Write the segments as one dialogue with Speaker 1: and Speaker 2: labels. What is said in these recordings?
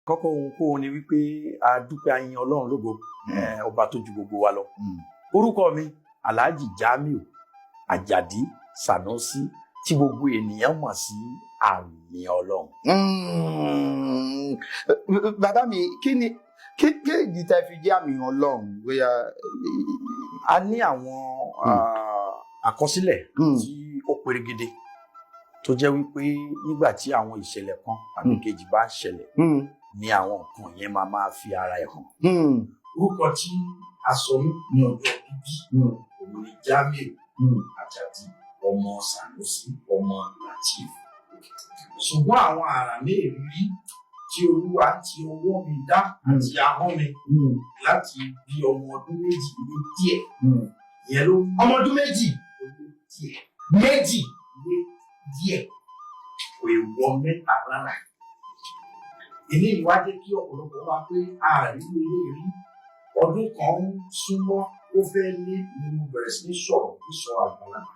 Speaker 1: Kọ́kọ́ ohunkóhun ni wípé a dúpẹ́, a yin Ọlọ́run lógo, ọba tó ju gbogbo wa lọ. Orúkọ mi, Alhaji Jamiu Ajadi Sanusi, tí gbogbo ènìyàn mọ̀ sí Àmì Ọlọ́run.
Speaker 2: Bàbá mi, kí ni kí ìdí tẹ́ fi jẹ́ àmì Ọlọ́run bóyá?
Speaker 1: A ní àwọn àkọsílẹ̀ tí ó perégedé tó jẹ́ wípé nígbà tí àwọn ìṣẹ̀lẹ̀ kan àbí kejì bá ń ṣẹlẹ̀ ni àwọn nǹkan yẹn máa máa fi ara ẹ̀ hàn. Orúkọ tí a sọ mí ní ọjọ́ bíbí òun ni Jamiu Ajadi ọmọ Sanusi ọmọ Lateef, ṣùgbọ́n àwọn àrà mẹ́rìírí tí Olúwa ti ọwọ́ mi dá àti ahọ́n mi láti bí ọmọ ọdún 2 lé díẹ̀, ìyẹn ló mú
Speaker 2: Ọmọ ọdún 2?
Speaker 1: Lé díẹ̀.
Speaker 2: 2?
Speaker 1: Lé díẹ̀, kò ì wọ 3 rárá. Eléyìí wá jẹ́ kí ọ̀pọ̀lọpọ̀ wá pé ààrí ilé rí ọdún kan ń súnmọ́, ó fẹ́ lé ní mo bẹ̀rẹ̀ sí ní sọ̀rọ̀ ní sọ àgbàlagbà.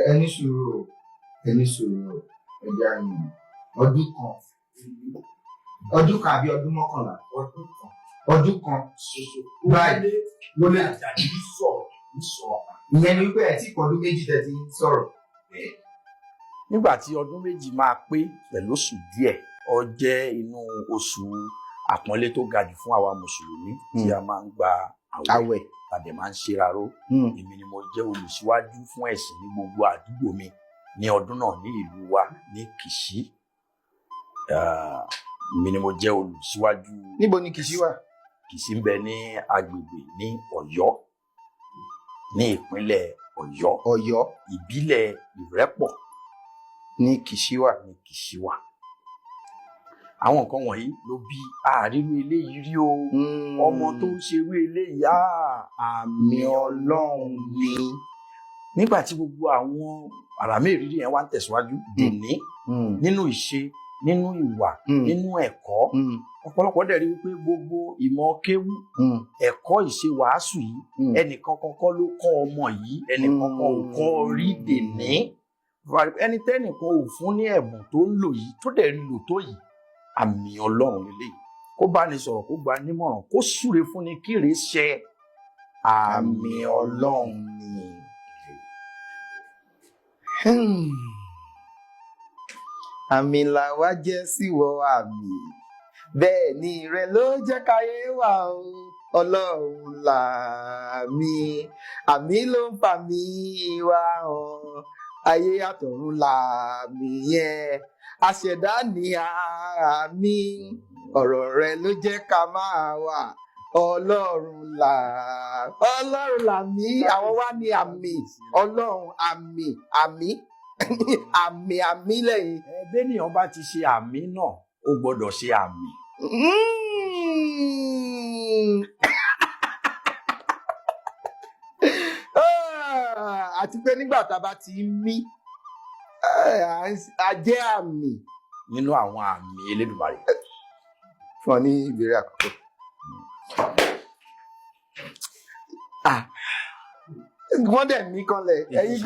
Speaker 2: Ẹni sùúrù, ẹni sùúrù, ẹjẹ àyàn ọdún kan, ọdún kan àbí ọdún 11?
Speaker 1: Ọdún kan.
Speaker 2: Ọdún kan.
Speaker 1: Ṣoṣo.
Speaker 2: Báyìí.
Speaker 1: Lé
Speaker 2: ló lé.
Speaker 1: Àjàdí sọ̀rọ̀ ní sọ àgbà.
Speaker 2: Ìyẹn ni wípé ẹ tí kọ ọdún 2 tẹ́ ti ń sọ̀rọ̀.
Speaker 1: Nígbà tí ọdún 2 máa pé pẹ̀lú oṣù díẹ̀, ó jẹ́ inú oṣù àpọ́nlé tó ga jù fún àwa mùsùlùmí tí a máa ń gba àwẹ̀,
Speaker 2: Àwẹ̀.
Speaker 1: Tàbí máa ń ṣeraró. Èmi ni mo jẹ́ olùsíwájú fún ẹ̀sìn ní gbogbo àdúgbò mi ní ọdún náà ní ìlú wa ní Kìṣí. Èmi ni mo jẹ́ olùsíwájú.
Speaker 2: Níbo ni Kìṣí wà?
Speaker 1: Kìṣí ń bẹ ní agbègbè ní Ọ̀yọ́, ní ìpínlẹ̀ Ọ̀yọ́.
Speaker 2: Ọ̀yọ́.
Speaker 1: Ìbílẹ̀ Ìrẹ́pọ̀.
Speaker 2: Ní Kìṣí wà.
Speaker 1: Ní Kìṣí wà. Àwọn nǹkan wọ̀nyí ló bí àárírú eléyìí rí o. Ọmọ tó ń ṣerú eléyìí, àmì Ọlọ́run ni. Nígbà tí gbogbo àwọn àràmì ìrírí yẹn wá ń tẹ̀síwájú dèní nínú ìṣe, nínú ìwà, nínú ẹ̀kọ́, ọ̀pọ̀lọpọ̀ dẹ̀ rí wípé gbogbo ìmọ̀ kéwú, ẹ̀kọ́ ìṣe wàásù yìí, ẹnìkan kankan ló kọ́ ọmọ yìí, ẹnìkan kan ò kọ́ rí dèní. Ẹni tẹ́nìkan ò fún ní ẹ̀bùn tó ń lò yìí, tó dẹ̀ rí lò tó yìí, àmì Ọlọ́run lélẹ́yìí. Kó bá ní sọ̀rọ̀, kó gba nímọ̀ràn, kó súre fún ni kíre ṣẹ, àmì Ọlọ́run ni.
Speaker 2: Àmì làwa jẹ́ síwọ àmì, bẹ́ẹ̀ ni rẹ ló jẹ́ káyé wà o. Ọlọ́run làmì, àmì ló ń fà mí wá hàn ayé àtọ̀run làmì yẹn, àṣẹ̀dá ní àmì, ọ̀rọ̀ rẹ ló jẹ́ ká máa wà. Ọlọ́run là, Ọlọ́run làmì, àwọn wá ní àmì Ọlọ́run, àmì, àmì, àmì, àmì lẹ́yìn.
Speaker 1: Bẹ́nìyàn bá ti ṣe àmì náà, ó gbọ́dọ̀ ṣe àmì.
Speaker 2: Ah, àti pé nígbà tá a bá ti ń mí, a jẹ́ àmì.
Speaker 1: Nínú àwọn àmì Elédùmarè.
Speaker 2: Fún ọ ní ìbéèrè àkọ́kọ́. Ah, wọ́n dẹ̀ mí kanlẹ̀ ẹ̀yin.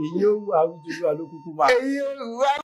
Speaker 1: Èyí ó wù àwùjọ ló kúkú máa.
Speaker 2: Ẹ̀yin wá.